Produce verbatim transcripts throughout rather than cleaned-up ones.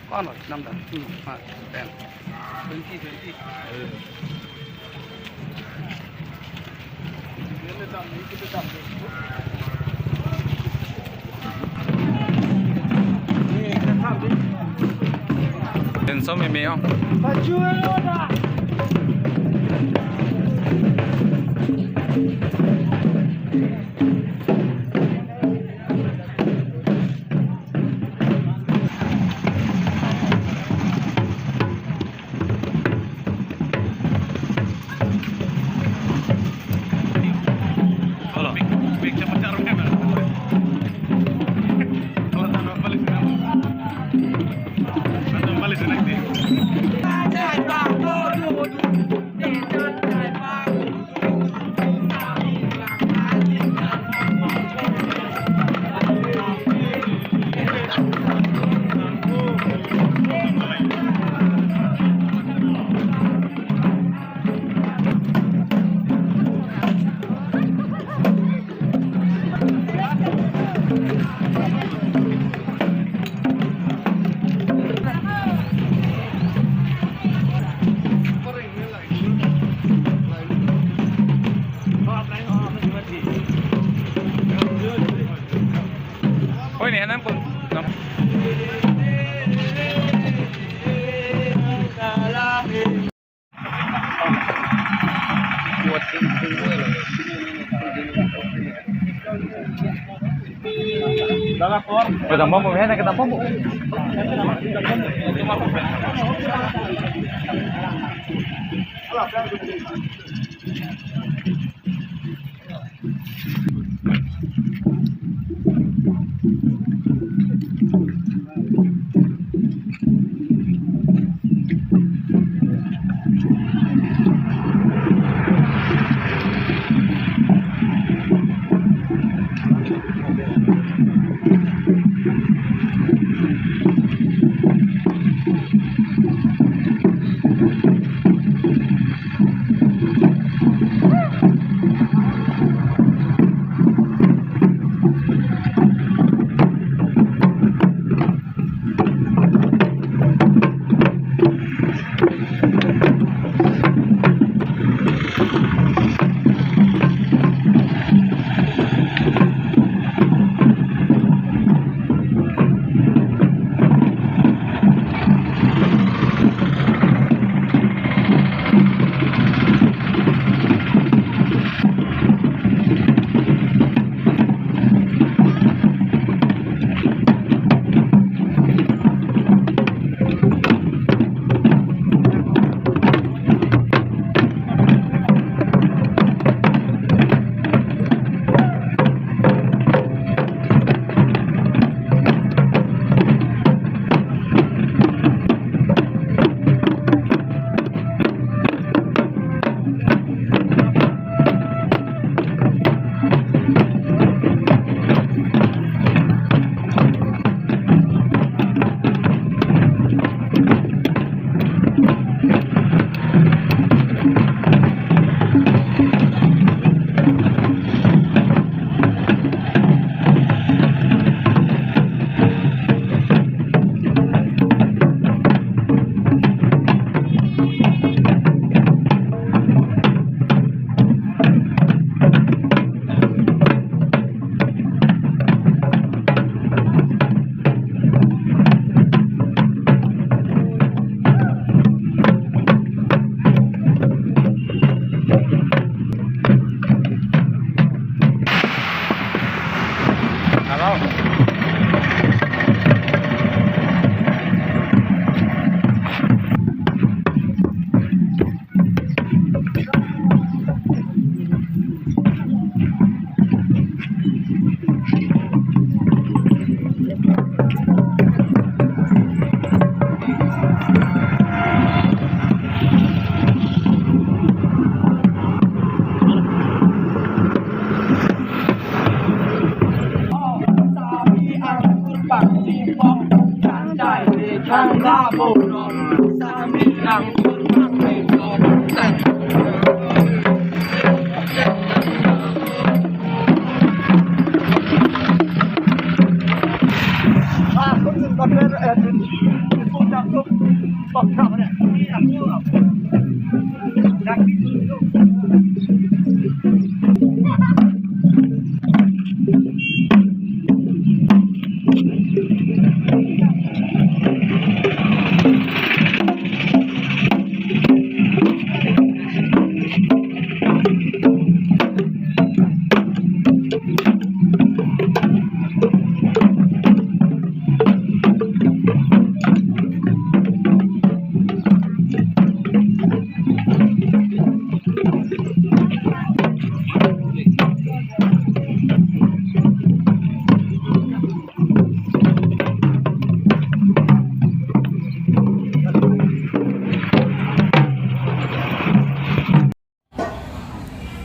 Ko-an lo, namdam. Hmm, ha, ten. Twenty, twenty. Ten so meme ong. Oi, ne, anam pun. Kedam bom, eh, kedam bom. Halo.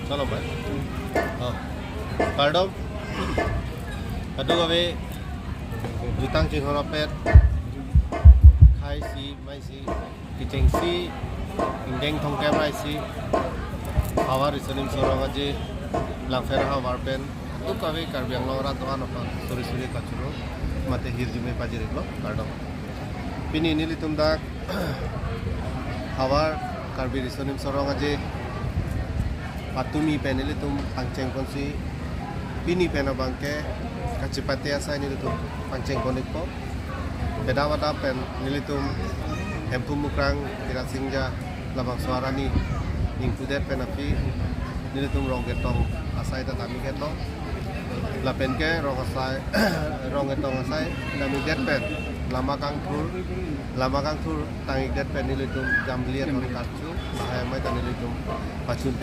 Chalo, bhai. Oh. Kardom. Kadokave jutang chinghon rapet. Khaisi, maisi, kechengsi, ingdeng thomkep ra isi, Havar Riso Nimso Rong Aje, Langpher Havar pen, kadokave Karbi Anglong arat do-an aphan suri suri kachoro, mate hirjume pajir-iklo, kardom. Pini nelitum dak Havar Karbi Riso Nimso Rong Aje patumi pen nelitum pangcheng ponsi, pini pen abangke kachepate asai nelitum pangcheng pon-ikpo. Beda bada pen nelitum Hemphu Mukrang, Kirat Singja, labangso arni ingpudet pen aphi nelitum Rong Ketong asai ta damiketlo. Lapen ke Rong asai, Rong Ketong asai damikdet pen lama kangthur, lama kangthur tang-ikdet pen nelitum Jambili athon karchu, lahai amei ta nelitum pachun.